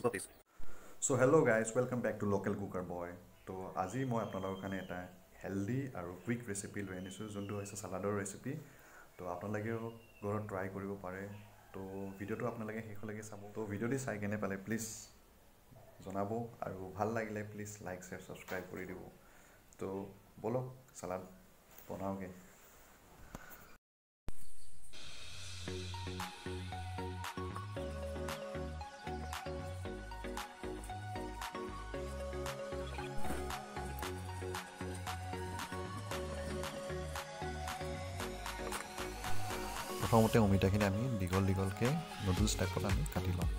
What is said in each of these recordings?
So hello guys, welcome back to Local Cooker Boy. তো আজি মই আপোনালোকৰ কাৰণে এটা হেল্ডি আৰু কুইক ৰেচিপি লৈ আনিছোঁ, যোনটো হৈছে চালাডৰ ৰেচিপি। তো আপোনালোকেও ঘৰত ট্ৰাই কৰিব পাৰে। তো ভিডিঅ'টো আপোনালোকে শেষলৈকে চাব। তো ভিডিঅ'টি চাই কেনে পালে প্লিজ জনাব, আৰু ভাল লাগিলে প্লিজ লাইক, শ্বেয়াৰ, ছাবস্ক্ৰাইব কৰি দিব। তো ব'লক চালাড বনাওঁগৈ। প্ৰথমতে অমিতাখিনি আমি দীঘল দীঘলকৈ নুডলছ টাইপত আমি কাটি ল'ম।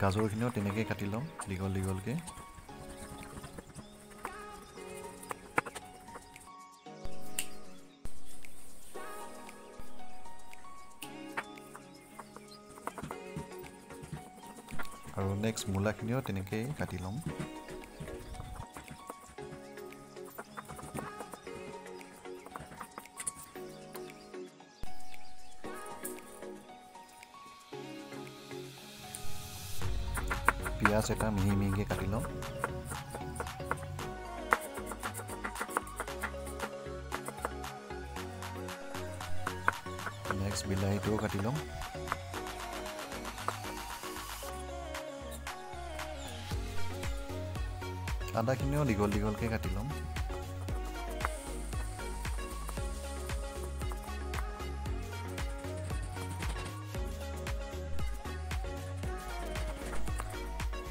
গাজৰখিনিও তেনেকৈ কাটি ল'ম দীঘল দীঘলকৈ। আৰু নেক্সট মূলাখিনিও তেনেকৈয়ে কাটি ল'ম। পিঁয়াজ এটা মিহি মিহিকৈ কাটি ল'ম। নেক্সট বিলাহীটোও কাটি ল'ম। আদাখিনিও দীঘল দীঘলকৈ কাটি ল'ম।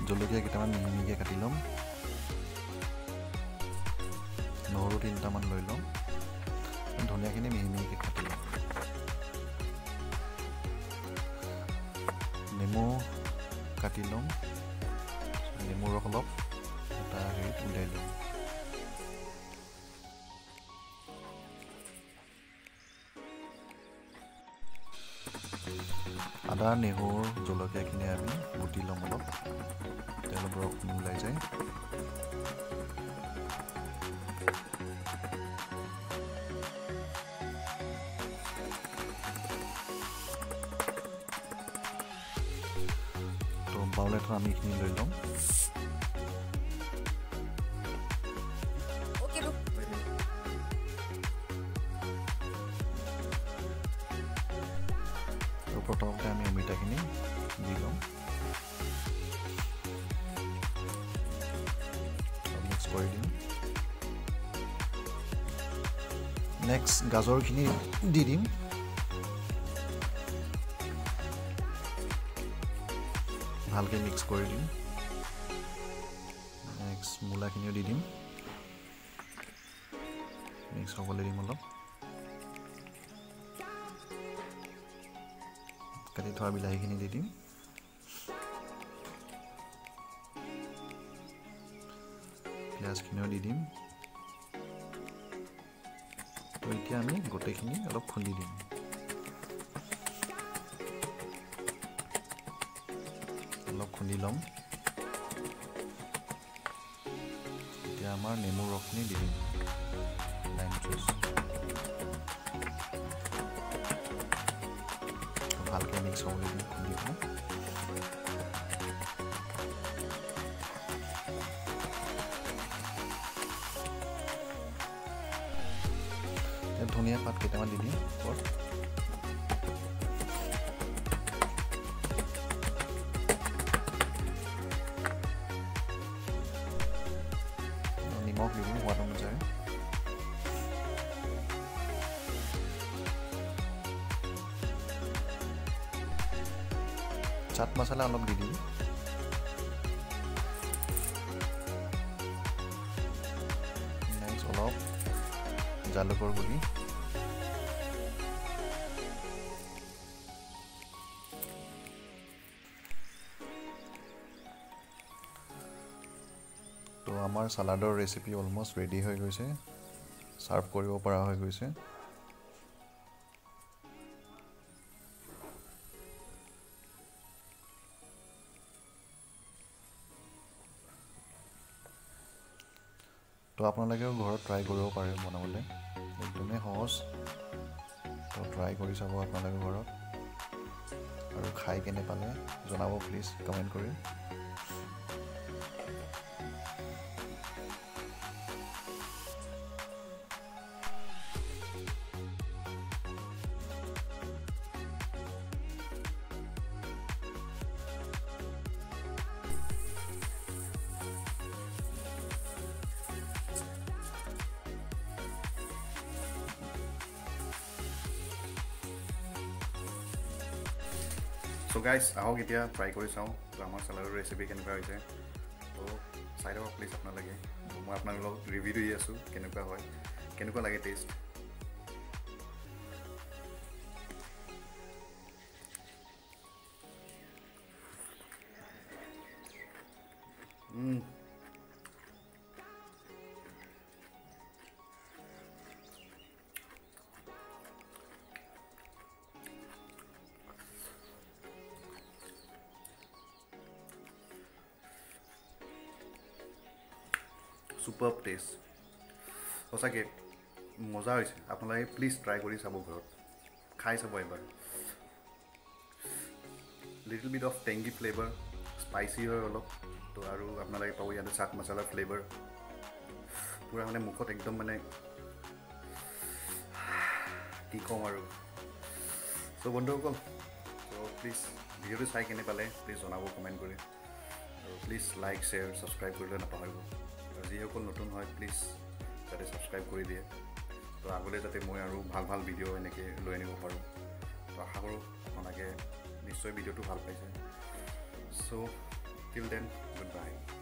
জলকীয়া কেইটামান মিহি মিহিকৈ কাটি ল'ম। নহৰু 3টামান লৈ ল'ম। ধনিয়াখিনি মিহি মিহিকৈ কাটি ল'ম। নেমু কাটি ল'ম। নেমুৰ ৰস অলপ এটা হেৰিত উলিয়াই ল'ম। আদা, নহৰু, জলকীয়াখিনি আমি বুটি ল'ম অলপ, অলপ ৰসখিনি ওলাই যায়। তো বাউল এটাত আমি এইখিনি লৈ ল'ম। প্ৰথমতে আমি অমিতাখিনি দি ল'ম, মিক্স কৰি দিম। নেক্সট গাজৰখিনি দি দিম। ভালকৈ মিক্স কৰি দিম। নেক্সট মূলাখিনিও দি দিম, মিক্স হ'বলৈ দিম অলপ। কাটি থোৱা বিলাহীখিনি দি দিম। পিঁয়াজখিনিও দি দিম। তো এতিয়া আমি গোটেইখিনি অলপ খুন্দি দিম। অলপ খুন্দি ল'ম। এতিয়া আমাৰ নেমুৰ ৰসখিনি দি দিম, লাইম জুচ। ভালকৈ মিক্স হ'বলৈ দিম, খুন্দি পেলাই। ধনিয়া পাত কেইটামান দি দিম ওপৰত। নিমখ দি দিম সোৱাদ অনুযায়ী। চাট মছলা অলপ দি দিম। নেক্সট অলপ জালুকৰ গুড়ি। আমাৰ চালাডৰ ৰেচিপি অলমষ্ট ৰেডি হৈ গৈছে, ছাৰ্ভ কৰিব পৰা হৈ গৈছে। তো আপোনালোকেও ঘৰত ট্ৰাই কৰিব পাৰে বনাবলৈ, একদমেই সহজ। তো ট্ৰাই কৰি চাব আপোনালোকে ঘৰত আৰু খাই কেনে পালে জনাব প্লিজ কমেণ্ট কৰি। চ' গাইজ, আহক এতিয়া ট্ৰাই কৰি চাওঁ তো আমাৰ চালাডৰ ৰেচিপি কেনেকুৱা হৈছে। তো চাই থাকক প্লিজ আপোনালোকে, মই আপোনালোকক ৰিভিউ দি আছোঁ কেনেকুৱা হয়, কেনেকুৱা লাগে টেষ্ট। ছুপাৰ্ব টেষ্ট, সঁচাকৈ মজা হৈছে। আপোনালোকে প্লিজ ট্ৰাই কৰি চাব ঘৰত, খাই চাব এবাৰ। Little bit of tangy flavour, spicy হয় অলপ তো, আৰু আপোনালোকে পাব ইয়াতে চাট মছলাৰ ফ্লেভাৰ, পূৰা মানে মুখত একদম মানে কি ক'ম আৰু। চ' বন্ধুসকল, চ' প্লিজ ভিডিঅ'টো চাই কেনে পালে প্লিজ জনাব কমেণ্ট কৰি, আৰু প্লিজ লাইক শ্বেয়াৰ ছাবস্ক্ৰাইব কৰিবলৈ নাপাহৰিব। আৰু যিসকল নতুন হয় প্লিজ যাতে ছাবস্ক্ৰাইব কৰি দিয়ে, তো আগলৈ যাতে মই আৰু ভাল ভাল ভিডিঅ' এনেকৈ লৈ আনিব পাৰোঁ। তো আশা কৰোঁ আপোনালোকে নিশ্চয় ভিডিঅ'টো ভাল পাইছে। So till then, good bye.